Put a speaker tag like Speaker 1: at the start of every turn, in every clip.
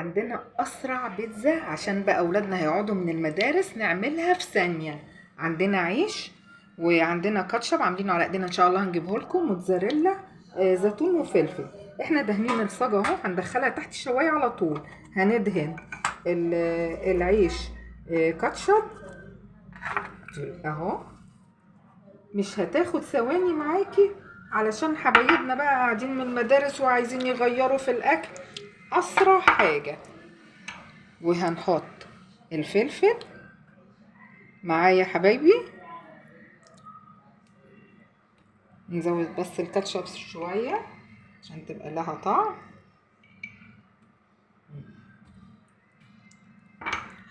Speaker 1: عندنا اسرع بيتزا عشان بقى اولادنا هيقعدوا من المدارس نعملها في ثانية. عندنا عيش وعندنا كاتشب عاملينه على ايدينا ان شاء الله هنجيبه لكم، موتزاريلا، زيتون وفلفل. احنا دهنين الصاجه اهو، هندخلها تحت الشوايه على طول. هندهن العيش كاتشب اهو، مش هتاخد ثواني معاكي علشان حبايبنا بقى قاعدين من المدارس وعايزين يغيروا في الاكل، اسرع حاجة. وهنحط الفلفل معايا يا حبايبي، نزود بس الكاتشب شوية عشان تبقى لها طعم.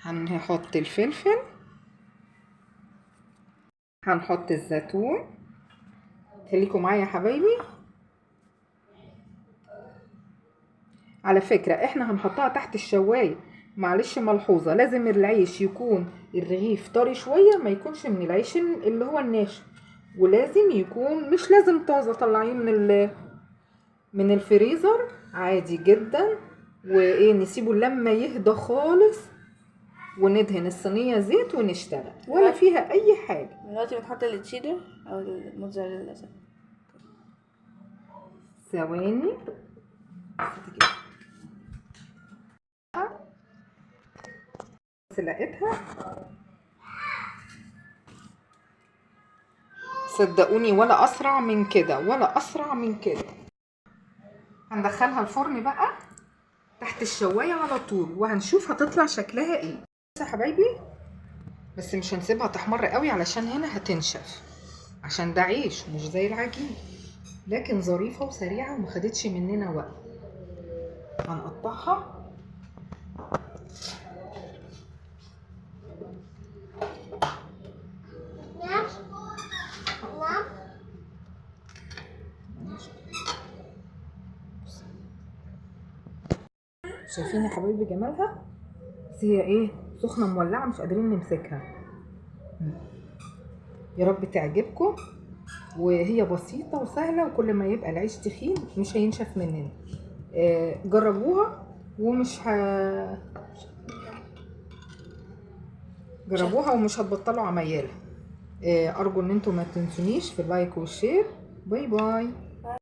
Speaker 1: هنحط الفلفل، هنحط الزيتون. خليكم معايا يا حبايبي. على فكرة احنا هنحطها تحت الشواية، معلش ملحوظة، لازم العيش يكون الرغيف طري شوية، ما يكونش من العيش اللي هو الناشف، ولازم يكون مش لازم طازة، طلعيه من الفريزر عادي جدا. وايه، نسيبه لما يهدى خالص وندهن الصينية زيت ونشتغل، ولا فيها اي حاجة.
Speaker 2: دلوقتي بنحط التشيدر او الموتزاريلا.
Speaker 1: ثواني بس لقيتها، صدقوني ولا اسرع من كده، ولا اسرع من كده. هندخلها الفرن بقى تحت الشوايه على طول، وهنشوف هتطلع شكلها ايه. بس يا حبايبي، بس مش هنسيبها تحمر قوي علشان هنا هتنشف، عشان ده عيش مش زي العجين، لكن ظريفة وسريعة وما خدتش مننا وقت. هنقطعها. شايفين يا حبايبي جمالها؟ بس هي ايه، سخنة مولعه مش قادرين نمسكها. يا رب تعجبكم، وهي بسيطة وسهلة، وكل ما يبقى العيش تخين مش هينشف مننا. جربوها ومش جربوها ومش هتبطلوا عمايلها. ارجو ان انتم ما تنسونيش في ال like وال share. bye bye.